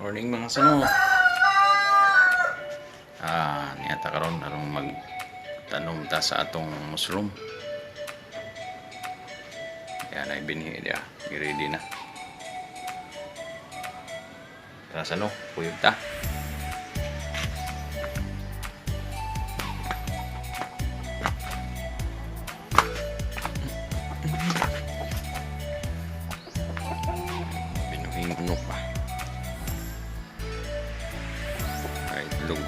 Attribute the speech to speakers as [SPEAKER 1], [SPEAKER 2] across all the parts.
[SPEAKER 1] Morning, mga sano. Niya ta karon aron mag tanom ta sa atong mushroom. Yan ay binhi dia. Ready na. Tara sano, kuyog ta. Binuhing manok pa. Ay, itlog.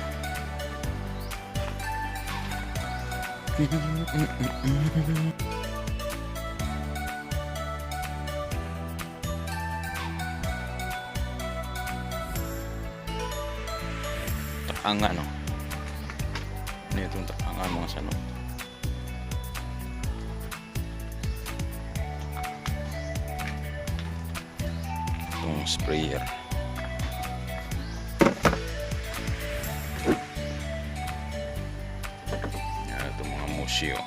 [SPEAKER 1] Takanga, no? Ano itong takanga, mga sano? Itong sprayer. Yan, itong mga musyo.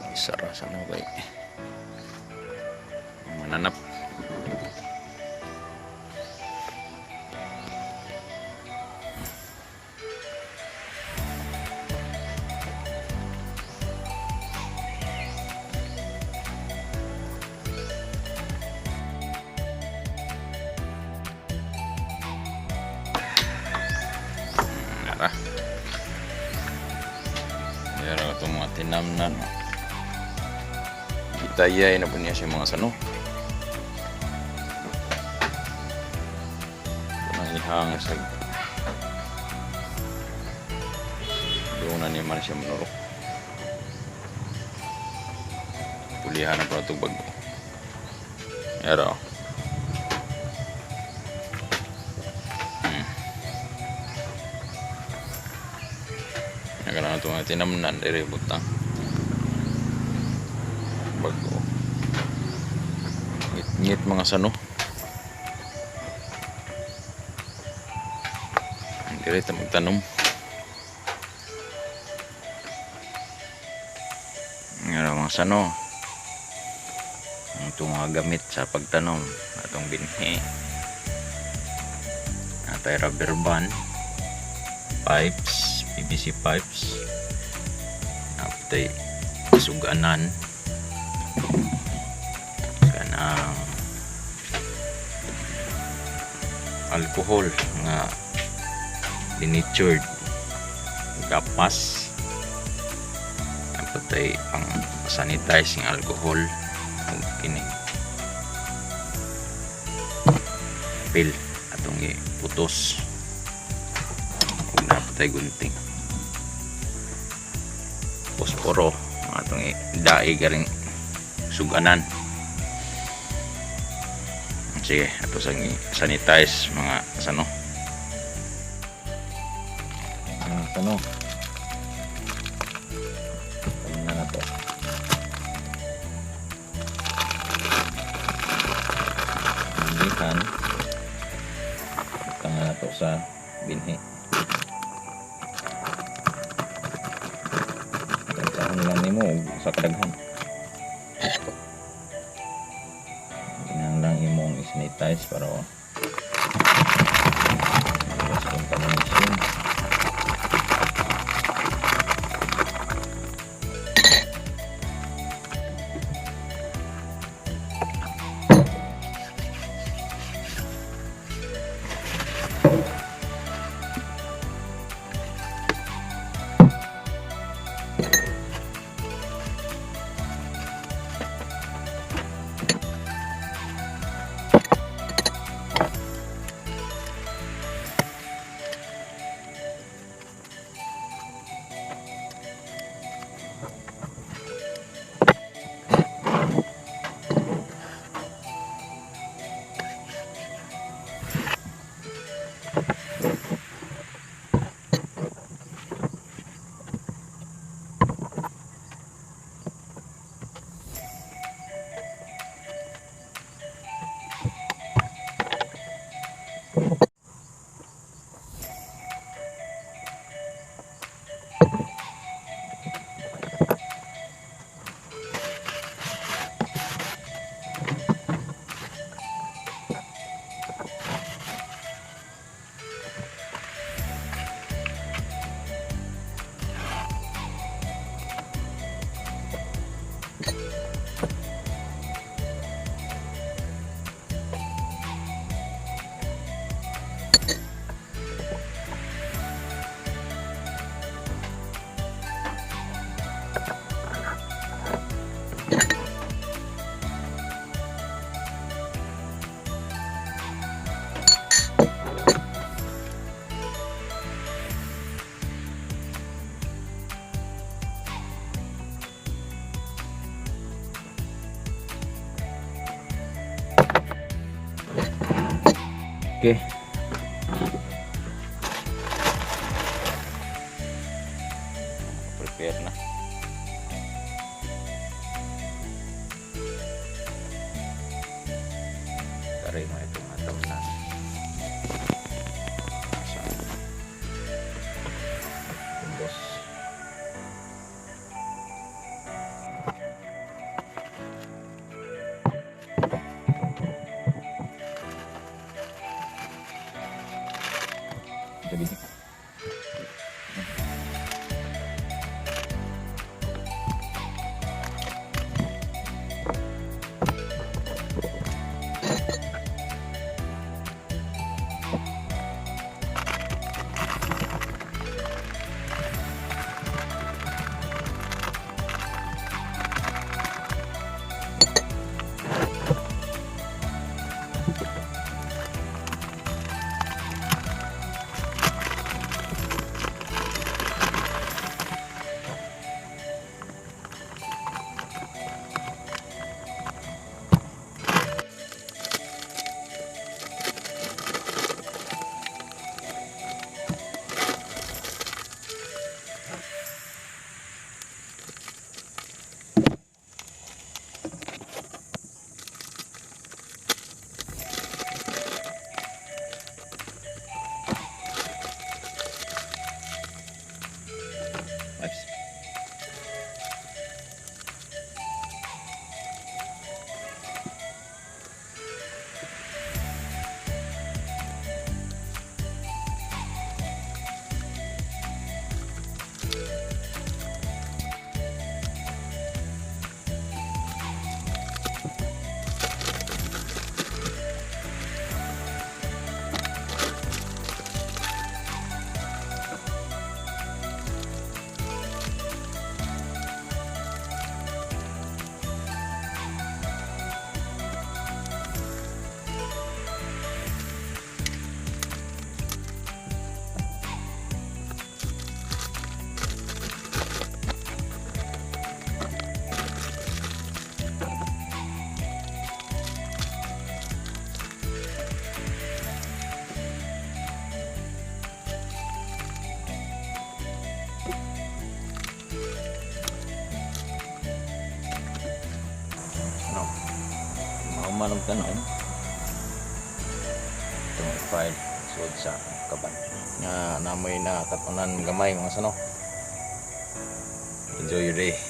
[SPEAKER 1] Isa ra sa ano kay mananap. Nara. Pero itong mga tinamnan, no. Gitayay na po niya siya, mga sano. Ito nang ihang sa doon na niya man siya manurok. Pulihan na pa itong bago. Pero Nagkaroon itong mga tinamnan, dire butang. Bago. Ngit-ngit, mga sano. Dire ta magtanom. Nga mga sano. Itong mga gamit sa pagtanom. Atong binhi. Natay rubber band. Pipes. PVC pipes. Natay suganan. Kanang alcohol nga denatured, gapas, napatay pang sanitize ng alcohol, ug kini pill atong iputos, ug napatay gunting, posporo atong idaig garing suganan. Sige, ato sa sanitize, mga sano. Mga sano, na na to. Binhihan. Butang na to sa binhi. Tansahon lang nimo og sa kadaghan. Kinahanglan imong i-sanitize para iwas contamination. Ito. Wipes. Ano? Mahuman og tanom. Itong file suod sa kaban. Nga namoy nakatunan gamay, mga sano. Enjoy your day.